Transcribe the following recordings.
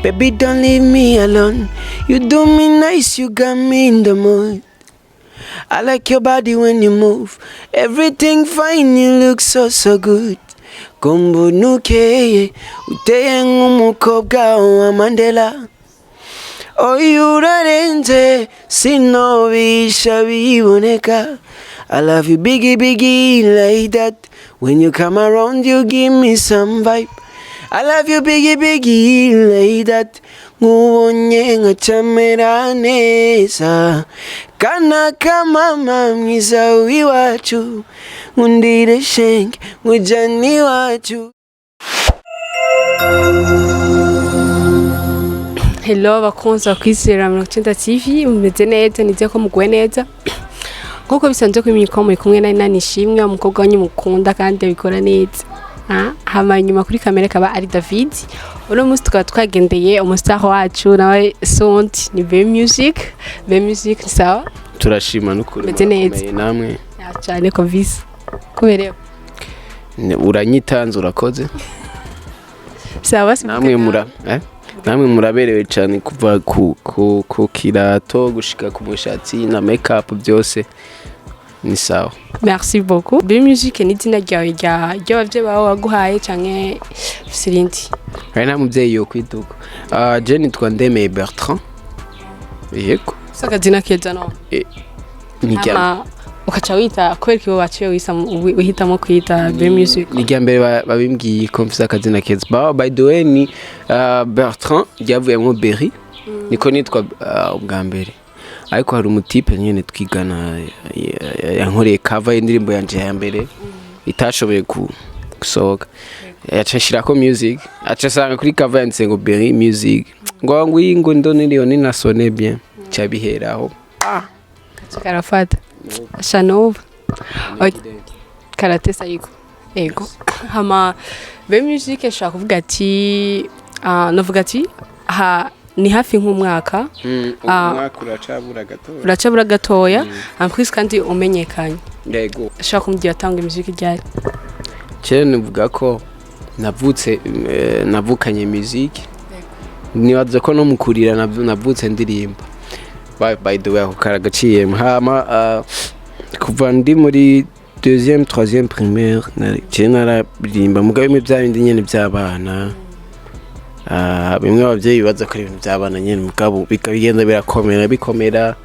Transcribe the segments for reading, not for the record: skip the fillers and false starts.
Baby, don't leave me alone. You do me nice, you got me in the mood. I like your body when you move. Everything fine, you look so so good. Kumbunukeye uteye nk'umukobwa wa Mandela. Oyu urarenze, sinobisha biboneka. I love you, biggie biggie, like that. When you come around, you give me some vibe. I love you, biggie biggie, like that. Nkubonye nkacamera neza. Kana kamama mwiza w'iwacu, nkundire shenge nkujyane iwacu. Hello bakunzi bakwizera 90 TV, mumeze neza? Nizeye ko muguwe neza nk'uko bisanzwe. Kuri mikoro muri kumwe na Nani Ishimwe, umukobwa wanyu mukunda kandi abikora neza. Hama inyuma kuri kamera akaba ari David. Uno munsi tukaba twagendeye umustar wacu, nawe Sondi ni Be Music. Be Music, ni sawa? Turashima n'ukuri. Meze neza. Murakomeye namwe? Ya, cyane kovisi kuberewe. Uranyitanze, urakoze. Sawa. Namwe mura eh? Namwe muraberewe cyane, kuva ku kirato gushika ku mushatsi na makeup, byose ni sawa. Merci beaucoup. Be Music ni izina ryawe ry'abavyeyi bawe waguhaye canke ufise irindi? Hari nta mubyeyi yo kwiduka. Je nitwa Ndemeye Bertrand, yego. Ufise akazina keza no Ni irya Hama ukaca wita, kubera ko waciye wihitamo kwita Be Music? Ni irya mbere babimbwiye ko mfise akazina keza. By the way, ni Bertrand ryavuyemo Berry, niko nitwa ubwa mbere. Ariko hari umutipe nyene twigana yankoreye cover y'indirimbo yanje ya mbere itashoboye gusohoka, yaca ashirako music, aca asanga kuri cover yanditse ngo Berry Music, ngo ngwi ngo ndone ni sonne bien, ca biheraho. Karafata shanubu karatesa ariko ego. Hama Be Music nshobora kuvuga ati novuga ati ha ni hafi nk'umwaka. Umwaka uracabura gatoya. Uracabura gatoya, en plus kandi umenyekanye. Yego. Ushobora kumubwira atanga imiziki ryari? Kera nivuga ko navutse navukanye musique. Nibaza ko no mu kurira navutse ndirimba. By the way, ako karagaciyemo. Hama kuva ndi muri deuxième, troisième primaire, kera nararirimba, mugabo bimwe bya bindi nyene by'abana. Bimwe abavyeyi bibaza ko ari ibintu by'abana nyene, mugabo bigenda birakomera bikomera.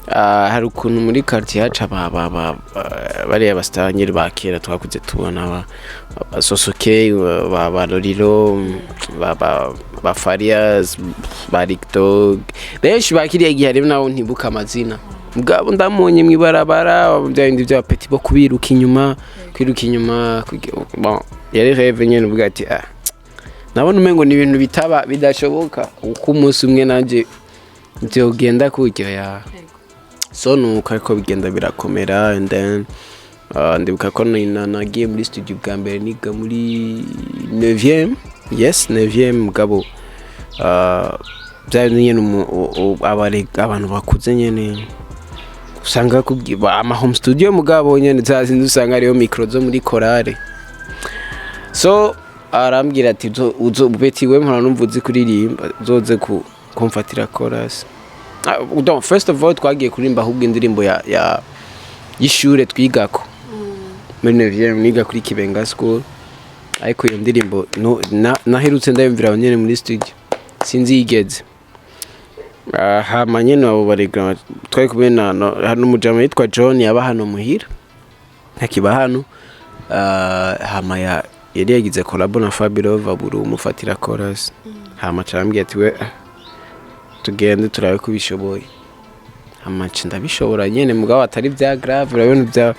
Hari ukuntu muri quartier haca bariya basitanyeri ba kera twakuze tubona, ba Sosoke, ba Loriro, ba Farias, ba Dog, benshi ba kiriya gihe. Rero nabo ntibuka amazina, mugabo ndamunye mw'ibarabara, bya bindi bya petit bo kubiruka inyuma, kwiruka inyuma. Bon, yari rêve nyene, uvuga ati ah, nabona umengo ni ibintu bitaba bidashoboka, uko umunsi umwe nanje vyogenda kuryo ya. So nuko ariko bigenda birakomera, and then ndibuka ko nagiye muri studio bwa mbere niga muri 9e, yes, 9e. Mugabo bya bindi nyene abantu bakuze nyene usanga ama home studio, mugabo nyene za zindi usanga hariyo micro zo muri chorale. So arambwira ati uzo beti, we mpora numva uzi kuririmba, uzoze kumfatira chorus. Donc first of all twagiye kuririmba ahubwo indirimbo ya y'ishure twigako muri neuvième, niga kuri Kibenga School. Ariko iyo ndirimbo naherutse ndayumvira aho nyene muri studio, sinzi yigeze. Hama nyene abo barega twari kumwe na n'umujama yitwa John, yaba hano muhira, ntakiba hano. Hama yari yagize collabo na Fabirova, buri umufatira chorus. Hama carambwira ati we tugende turabe ko ubishoboye. Hama nca ndabishobora nyene, mugabo atari vya grave. Urabona bya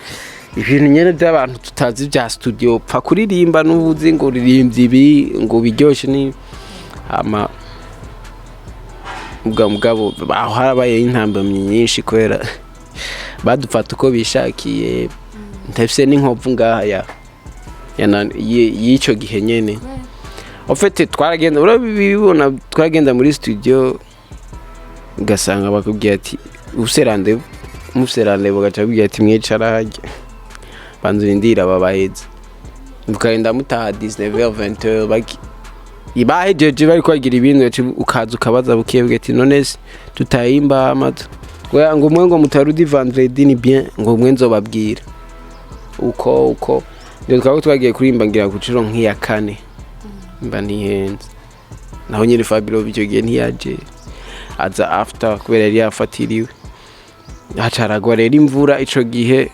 ibintu nyene by'abantu tutazi bya studio, pfa kuririmba n'ubuzi ngo uririmbye ibi ngo biryoshe ni. Hama mugabo aho harabaye intambamyi nyinshi, kubera badufata uko bishakiye. Ndafise n'inkovu ngaha y'ico gihe nyene. En fait twaragenda, urabibona, twaragenda muri studio ugasanga bakubwiye ati ufise rendez-vous, mufise rendez-vous, bagaca bakubwira ati mwicara harya, banza urindire aba baheze, mukagenda mutaha 19h, 20h baki. Bahejeje bari kwagira ibindi, ukaza ukabaza bukebwe ati: "None se tutayimba amato?" Ngo mwe ngo mutarudi vendredi, ni bien, ngo mwe nzobabwira uko ndio twaba twagiye kuririmba, ngira ku curo nk'iya kane mba ntihenze. Naho nyine Fabio icyo gihe ntiyaje, aza after kubera yari yafatiriwe. Haca haragwa rero imvura ico gihe,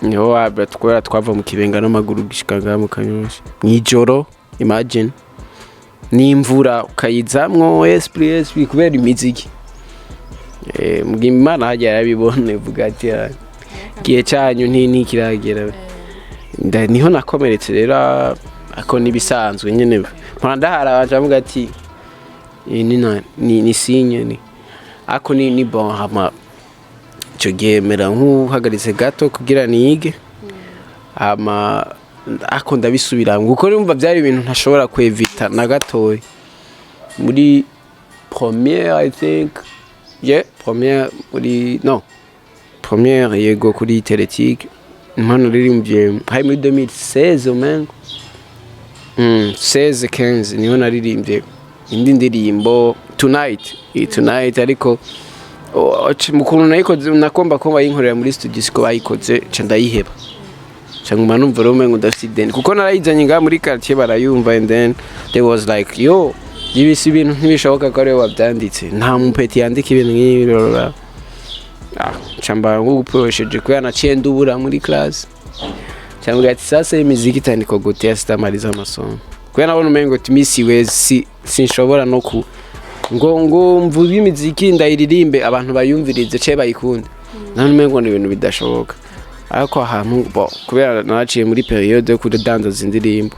niho wabra kubera twava mu Kibenga n'amaguru gushika ngaha mu Kanyosha mw'ijoro. Imagine n'imvura ukayizamwo esprit esprit kubera imiziki. Mbwira Imana hajya yarabibone, vuga ati: "Ah, igihe cyanyu ntikiragera." Niho nakomeretse rero, ako nibisanzwe nyene mpora ndahara banje bavuga ati: "Iyi ni ni signe ni ako ni bon." Hama ico gihe mera nk'uhagaritse gato kugira nige, hama ako ndabisubiramwo kuko numva byari ibintu ntashobora kwevita na gatoya. Muri première, I think, yeah, première, muri no première, yego, kuri Teletike impano ririmbye hari muri 2016 umengo, 16 15, niho naririmbye indi ndirimbo Tonight, iyi Tonight. Ariko mu kuntu nayikoze, nakomba ko bayinkorera muri studio, siko bayikoze, ca ndayiheba, ca nguma numva rero umengo ndafite ideni kuko narayizanye ngaha muri quartier barayumva, and then they was like: "Yo, ibisi ibintu ntibishoboka ko ariwe wabyanditse, nta mupeti yandika ibintu nk'ibi." Ah, ca mba nk'uguporosheje kubera naciye ndubura muri class, cyangwa ati: "Sasa imiziki itanikogotea, sitamaliza masomo," kubera nabona umengo timisi wezi sinshobora no ku ngo mvuge imiziki ndayiririmbe abantu bayumvirize ce bayikunde. None umengo ni ibintu bidashoboka. Ariko ahantu bo kubera naraciye muri période yo kudandaza indirimbo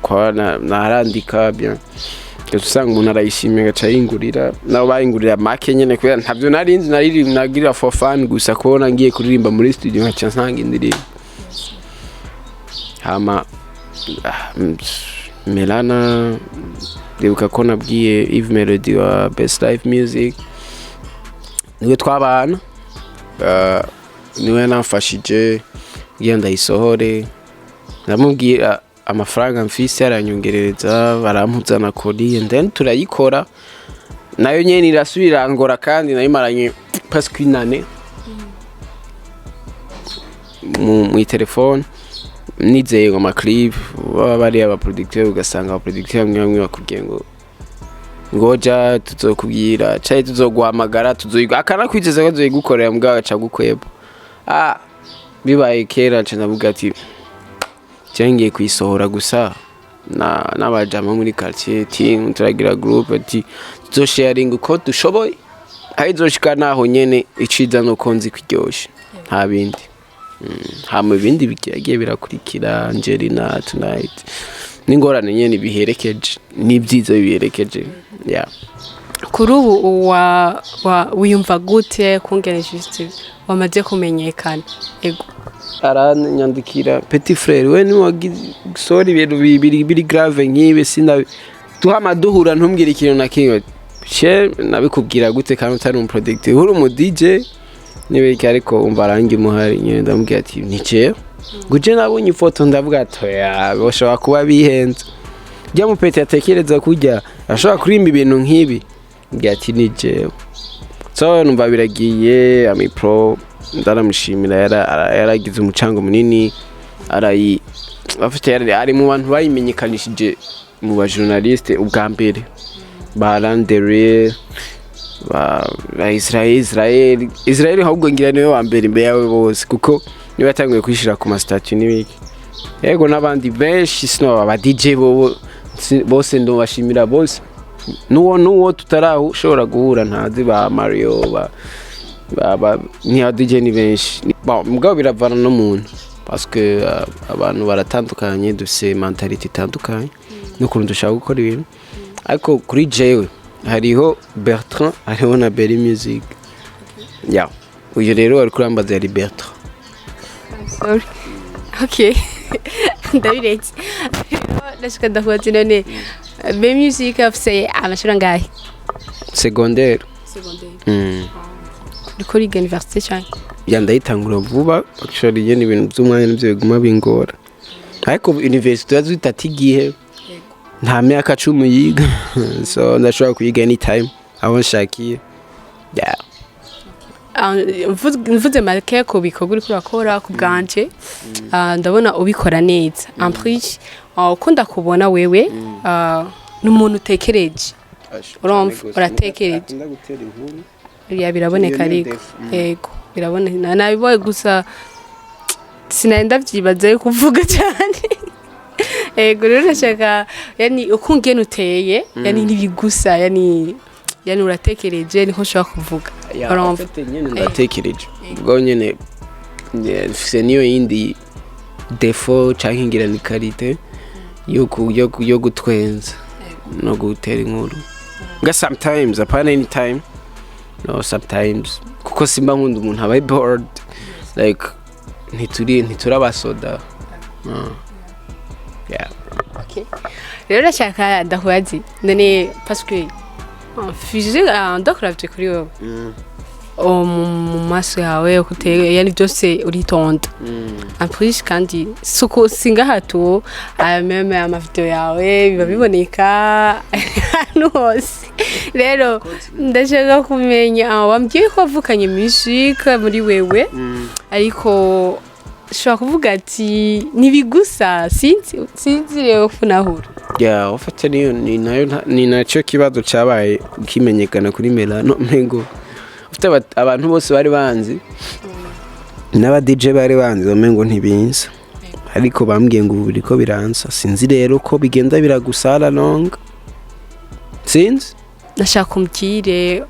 kwa narandika bien, gaca usanga umuntu arayishimiye agaca yingurira, nabo bayingurira make nyene kubera ntabyo nari nzi, nari nagira for fun gusa, kubona ngiye kuririmba muri studio nkaca nsanga indirimbo. Hama Melana, ndibuka ko nabwiye Eve Melody wa Best Life Music, niwe twabana, niwe yanamfashije ngira ndayisohore. Ndamubwira amafaranga mfise, aranyongerereza, barampuza na kori, and then turayikora. Nayo nyene irasubira ngora kandi nayimaranye presque une année mu telefone, nizeye ngo amaclip baba bari abaproducteur. Ugasanga abaproducteur bamwe bamwe bakubwiye ngo ngoja tuzokubwira cyayi, tuzoguhamagara, tuzoyigu akanakwizeza ko azoyigukorera, mbwa agaca gukweba. Ah, bibaye kera nca ndavuga ati: "Je ngiye kuyisohora gusa na n'abajama muri quartier team, turagira group ati tuzosharinga uko dushoboye, aho izoshika naho nyene. Iciza nuko nzi kuryoshe, nta bindi." Hama ibindi bigiye birakurikira, Angelina, Tonight, n'ingorane nyene biherekeje n'ibyiza biherekeje, yeah. Kuri ubu wa wiyumva gute kungene juste wamaze kumenyekana? Ego. Aranyandikira: "Petit frère, we niwagisora ibintu bibiri biri grave nk'ibi, sina tuhama duhura, ntumbwire ikintu na kimwe." She nabikubwira gute kandi utari umu producteur, uri umu DJ nibiki? Ariko umva arangi muhari nyine, ndamubwira ati: "Ni jewe guje nabonye ifoto." Ndavuga ati: "Oya, bashobora kuba bihenze, rya mupeti atekereza kurya ashobora kuririmba ibintu nk'ibi." Mbwira ati: "Ni jewe." So numva biragiye. Ami Pro ndaramushimira, yaragize umucango munini, arayi afite ari mu bantu bayimenyekanishije mu ba journaliste ubwa mbere, ba Landere, ba Israel. Ahubwo ngira niwe wa mbere imbere yawe bose, kuko niwe yatanguye kwishira ku ma statut n'ibiki. Yego, n'abandi benshi sino aba DJ bobo bose ndobashimira bose, nuwo tutarashobora guhura ntazi, ba Mario, ba ni aba DJ ni benshi. Bon, mugabo biravana n'umuntu parce que abantu baratandukanye, dufise mentalité itandukanye n'ukuntu dushaka gukora ibintu. Ariko kuri jewe hariho Bertrand, hariho na Berry Music. Ya, uyu rero wari kurambaza yari Bertrand. Sorry, okay, ndabiretse. Ndashaka ndakubaza: none Berry Music afise amashuri angahe? Secondaire. Secondaire. Uriko uriga université cyane? Ya, ndayitangura vuba actually. Nyene ibintu by'umwanya nivyo biguma bingora, ariko université yazitata igihe. Nta myaka 10 yiga, so ndashobora kuyiga anytime aho nshakiye, yeah. Ah, mvuze make ku bikorwa uriko urakora, ku bwanje ndabona ubikora neza. En plus, uko ndakubona wewe, ni umuntu utekereje. Urumva, uratekereje. Akunda gutera inkuru. Ya, biraboneka. Iyo niyo Ariko défaut. Yego, biraboneka, nabiboye, gusa sinari ndavyibaza kuvuga cyane. Yego, rero ndashaka, yani uko ungena uteye, yani ntibigusa, yani uratekereje, niko nshobora kuvuga. Urumva? En fait, nyene ndatekereje, ubwo nyene mfise niyo yindi défaut canke ngira ni qualité yo gutwenza no gutera inkuru nga sometimes, apana anytime, no, sometimes, kuko simba nkunda umuntu abaye bored, like ntituri abasoda. Yeah. Okay. Rero ndashaka ndakubaze none, parce que physique, ndakuravye kuri wewe, mu maso yawe uko uteye, yani byose uritonda. En plus kandi suko singahatu, même ama vidéo yawe biba biboneka ahantu hose. Rero ndashaka kumenya, wambwiye ko wavukanye musique muri wewe, ariko ushobora kuvuga ati ntibigusa, sinzi rero kunahura. Yeah, ufite niyo ni nayo ni nacyo kibazo cyabaye kimenyekana kuri Melano, mengo ufite abantu bose bari banzi n'aba DJ bari banzi, bamengo ntibinsa, ariko bambwiye ngo ubu biriko biransa. Sinzi rero ko bigenda biragusara long, sinzi. Ndashaka umbwire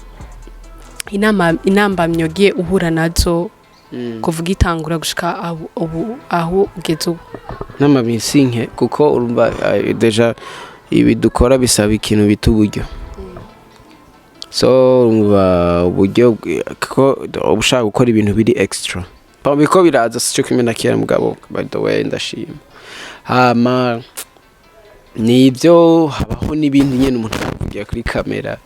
inama, intambamyi wagiye uhura nazo kuvuga itangura gushika ubu aho ugeze ubu. N'amabisi nke, kuko urumva, déjà ibi dukora bisaba ikintu bita uburyo. So urumva uburyo kuko uba ushaka gukora ibintu biri extra. Bon, biriko biraza, sico kimwe na kera, mugabo by the way ndashima. Hama nibyo, habaho n'ibindi nyene umuntu avugira kuri kamera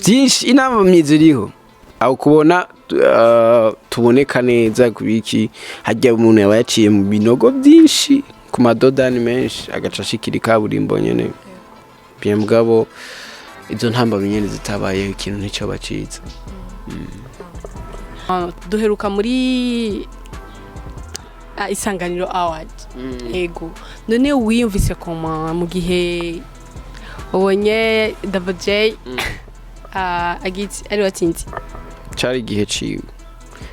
byinshi. Inama myiza iriho aho kubona, tuboneka neza kubiki hajya umuntu yaba yaciye mu binogo byinshi, ku madodani menshi, agaca ashikira ikaburimbo nyene. Bien, mugabo izo ntambamyi nyene zitabayeho, ikintu ntico baciza. Duheruka muri Isanganiro Award. Ego, none wiyumvise koma mu gihe ubonye Double J agize ari watsinze? Cari igihe ciwe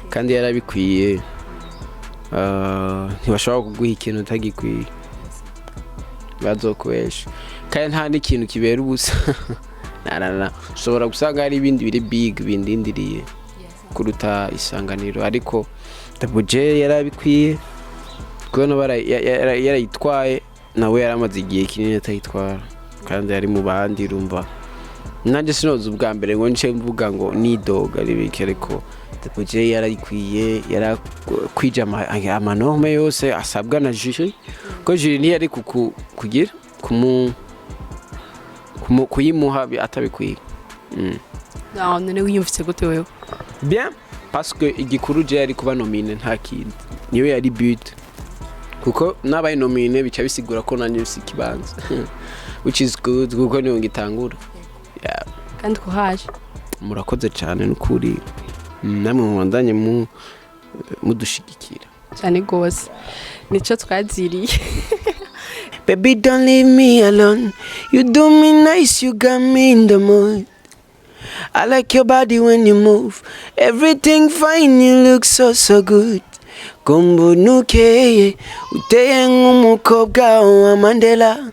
kandi yarabikwiye. Ntibashobora kuguha ikintu utagikwiye, bazokubesha, kandi nta n'ikintu kibera ubusa. Na ushobora gusanga hari ibindi biri big bindindiriye kuruta Isanganiro, ariko Double J yarabikwiye kubona yarayitwaye. Nawe yaramaze igihe kinini atayitwara kandi yari mu bandi. Urumva nanjye sinoza ubwa mbere ngo nce mvuga ngo nidoga ari biki, ariko Double J yarayikwiye, yarakwije ama normes yose asabwa na jury, ko jury ntiyari kugira kuyimuha atabikwiye. None wiyumvise gute wewe? Bien, parce que igikuru je yari kuba nominé, nta kindi, niyo yari but, kuko nabaye nominé bica bisigura ko nanjye mfise ikibanza, which is good, kuko niyo ngitangura, yeah. Kandi kuhaje. Murakoze cyane n'ukuri. Namwe mubandanye mudushigikira. Cyane rwose, nico twaziriye. Baby, don't leave me alone. You do me nice, you got me in the mood. I like your body when you move. Everything fine, you look so so good. Kumbunukeye, uteye nk'umukobwa wa Mandela.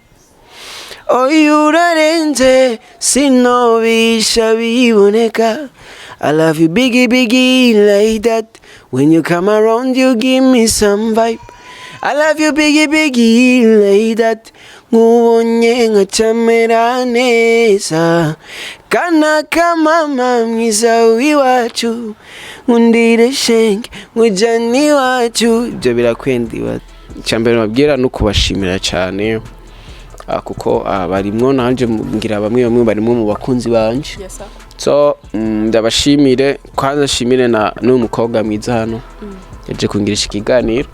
Oyu urarenze, sinobisha biboneka. I love you biggie biggie like that. When you come around, you give me some vibe. I love you biggie biggie like that. Nkubonye nkacamera neza. Kana kamama mwiza w'iwacu. Nkundire shenge nkujyane iwacu. Ibyo birakwendiwa. Icya mbere babwira no kubashimira cyane, kuko barimwo nanje ngira bamwe bamwe barimwo mu bakunzi banje. So ndabashimire, kwanza nshimire na n'uyu mukobwa mwiza hano yaje kungirisha ikiganiro.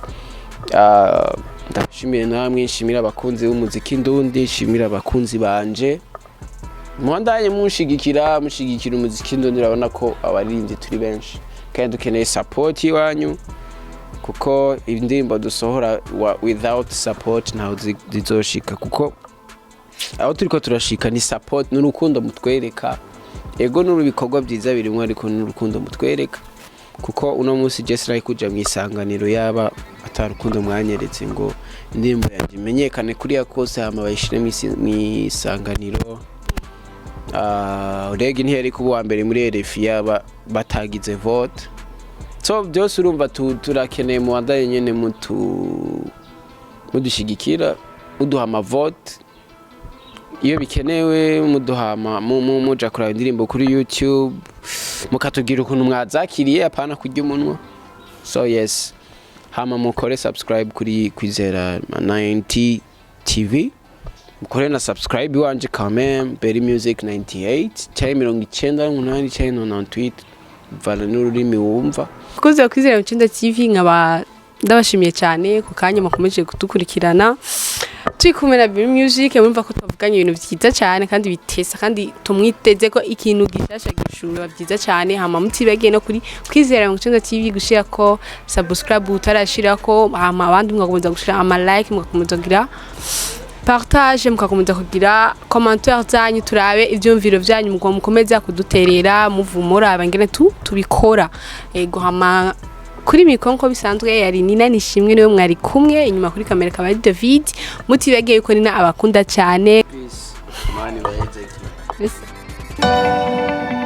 Ndashimiye namwe, nshimira abakunzi b'umuziki ndundi, nshimira abakunzi banje. Muhandanye munshigikira, mushigikira umuziki ndundi. Urabona ko abaririmbyi turi benshi kandi dukeneye support iwanyu, kuko indirimbo dusohora without support ntaho zizoshika, kuko aho turiko turashika ni support n'urukundo mutwereka. Ego, n'urubikorwa byiza birimwo, ariko n'urukundo mutwereka, kuko uno munsi je sinari kuja mu Isanganiro yaba atarukundo mwanyeretse ngo indirimbo yanjye imenyekane kuriya kose, hama bayishire mw'Isanganiro. Reg ntiyari kuba uwa mbere muri RFI yaba batagize vote. So byose urumva turakeneye muwandanye nyene mudushigikira, muduha amavote iyo bikenewe, muduha muja kuraba indirimbo kuri YouTube, mukatubwira ukuntu mwazakiriye, apana kurya umunwa. So yes, hama mukore subscribe kuri Kwizera 90 TV, mukore na subscribe iwanje quand même, Berry Music 98 cyangwa 98 cyangwa 98, vana n'ururimi wumva. Abakozi ba Kwizera Micenda TV, nkaba ndabashimiye cyane ku kanya mukomeje kudukurikirana. Turi kumwe na Berry Music, murumva ko twavuganye ibintu byiza cyane kandi bitesa, kandi tumwiteze ko ikintu gishasha gishura byiza cyane. Hama mutibagiye no kuri Kwizera Micenda TV gushira ko subscribe utarashira ko, hama abandi mugakomeza gushira ama like, mugakomeza kugira partage, mukakomeza kugira commentaire zanyu, turabe ivyumviro vyanyu, mugo mukomeza kuduterera muvumura abangene tu tubikora. Ego, hama kuri micro nko bisanzwe yari Nina Nishimwe, niwe mwari kumwe. Inyuma kuri kamera akaba ari David. Mutibagiye yuko Nina abakunda cyane. Peace. Imana ibahezeke. Peace.